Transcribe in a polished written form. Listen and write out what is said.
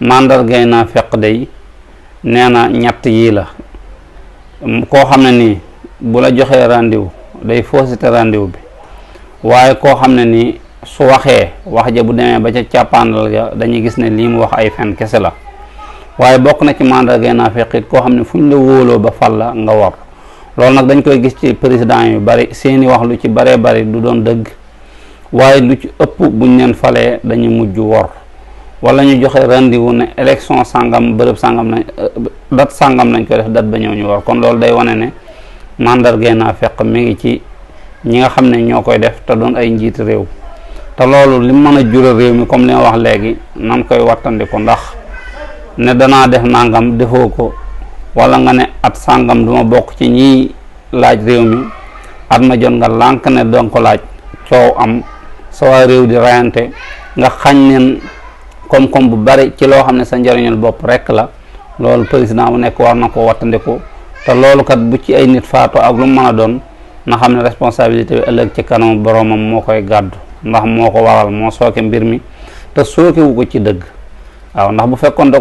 mandargay naa feq day nee na ñett yii la. koo xam ne nii bu la joxee rendez-vous day fausseté rendez-vous bi, waaye koo xam ne nii su waxee wax ja bu demee ba ca càppandal ga dañuy gis ne lii mu wax ay fen kese la. waaye bokk na ci mandargay naa feq it koo xam ne fu ñu la wóoloo ba fal la nga war. loolu nag dañ koy gis ci président yu bari, seeni wax lu ci baree bari du doon dëgg, waaye lu ci ëpp buñ leen falee dañu mujj wor. wala ñu joxe rendez-vous ne élection sàngam bërëb sàngam nañ date sàngam nañ ko def, date ba ñëw ñu war. kon loolu day wane ne mandargay naa feq mi ngi ci ñi nga xam ne ñoo koy def te doon ay njiit réew. te loolu li mën a jural réew mi comme li ma wax léegi nan koy wattandiku, ndax ne danaa def nangam defoo ko, wala nga ne at sàngam duma bokk ci ñiy laaj réew mi, at ma jot nga lànk ne doon ko laaj, coow am sa waa réew di rayante, nga xañ leen koom-koom bu bari ci loo xam ne sa njëriñul bopp rekk la. loolu président bu nekk war na ko wattandiku, te loolu kat bu ci ay nit faatu ak lu mën a doon na xam ne responsabilité bi ëllëg ci kanamu boroomam moo koy gàddu, ndax moo ko waral, moo sooke mbir mi te sooke wu ko ci dëgg. waaw ndax bu fekkoon